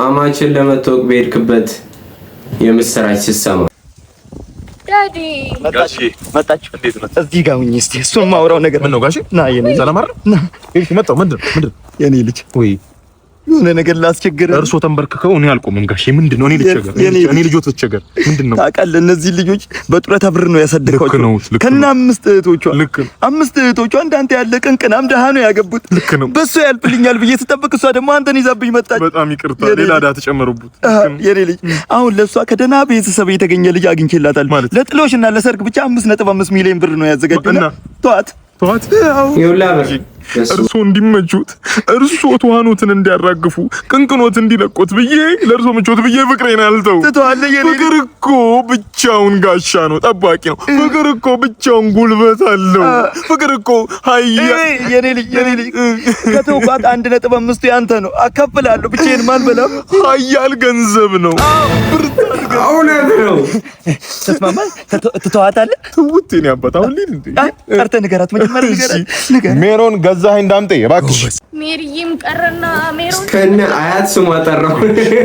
አማችን ለመታወቅ በሄድክበት የምስራች ስትሰማ። Daddy። መጣች። እዚህ ጋር ሁኚ እስኪ፣ እሱን የማወራው ነገር። ምን ነው ጋሼ? ና የኔ ሰላም አይደል? ና። እሺ መጣሁ። ምንድን ነው ምንድን ነው? የኔ ልጅ። ወይ። የሆነ ነገር ላስቸግርህ። እርሶ ተንበርክከው እኔ አልቆምም ጋሼ። ምንድን ነው? እኔ ልቸገር? እኔ ልጆት ልቸገር? ምንድን ነው? ታውቃለህ፣ እነዚህ ልጆች በጡረታ ብር ነው ያሳደግኳቸው። ልክ ነው፣ ልክ ከነ ነው። አምስት እህቶቿ። ልክ ነው። አምስት እህቶቿ እንዳንተ ያለ ቅንቅናም ደሃ ነው ያገቡት። ልክ ነው። በእሱ ያልፍልኛል ብዬ ስጠብቅ እሷ ደግሞ አንተን ይዛብኝ መጣች። በጣም ይቅርታ፣ የኔ ሌላ ልጅ። ዕዳ ተጨመሩበት። የኔ ልጅ፣ አሁን ለእሷ ከደህና ቤተሰብ የተገኘ ልጅ አግኝቼላታለሁ። ማለት? ለጥሎሽ እና ለሰርግ ብቻ 5.5 ሚሊዮን ብር ነው ያዘጋጀው። እና? ተዋት። ተዋት። ይኸውልህ ብር። እርሶ እንዲመቹት፣ እርሶ ትኋኖትን እንዲያራግፉ፣ ቅንቅኖት እንዲለቁት ብዬ፣ ለእርሶ ምቾት ብዬ ፍቅሬን አልተው። ትተዋለህ የኔ ልጅ። ፍቅር እኮ ብቻውን ጋሻ ነው፣ ጠባቂ ነው። ፍቅር እኮ ብቻውን ጉልበት አለው። ፍቅር እኮ ሀያ የኔ ልጅ፣ የኔ ልጅ፣ ከተውኳት 1.5ቱ ያንተ ነው፣ አካፍላለሁ። ብቻዬን ማልበላም። ሀያል ገንዘብ ነው። እውነት ነው። ተስማማል? ትተዋታለህ? ትውት የኔ አባት፣ አሁን ልሂድ እንዴ? አይ፣ ጠርተህ ንገራት። መጀመሪያ ንገራት፣ ንገራት። ሜሮን ገዛኸኝ ዳምጤ እባክሽ። ሜሪዬም ቀረና ሜሮን። ከነ አያት ስሟ ጠራው።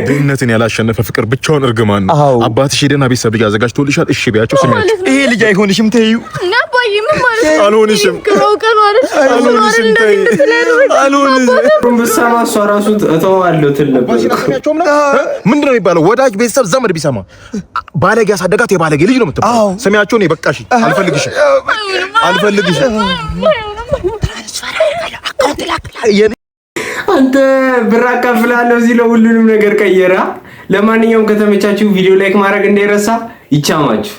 ድህነትን ያላሸነፈ ፍቅር ብቻውን እርግማን ነው። አባትሽ ሄደና ቤተሰብ ልጅ አዘጋጅቶልሻል። እሺ ቢያቸው ስሚያቸው። ማለት ነው። ይሄ ልጅ አይሆንሽም፣ ተይው። እና አባዬ ምን ማለት ነው? አልሆንሽም። ክረው ቀኑ አይደል? አልሆንሽም፣ ተይ። አልሆንሽም። ብትሰማ እሷ ራሱ እተዋለሁ ትል ነበር። አባትሽን ነው ምንድን ነው የሚባለው? ወዳጅ ቤተሰብ ዘመድ ቢሰማ ባለጌ ያሳደጋት የባለጌ ልጅ ነው የምትባለው። ስሚያቸው፣ እኔ በቃሽ፣ አልፈልግሽም፣ አልፈልግሽም። አንተ ብር አካፍላለሁ ሲለው ሁሉንም ነገር ቀየራ። ለማንኛውም ከተመቻችሁ ቪዲዮ like ማድረግ እንዳይረሳ። ይቻማችሁ።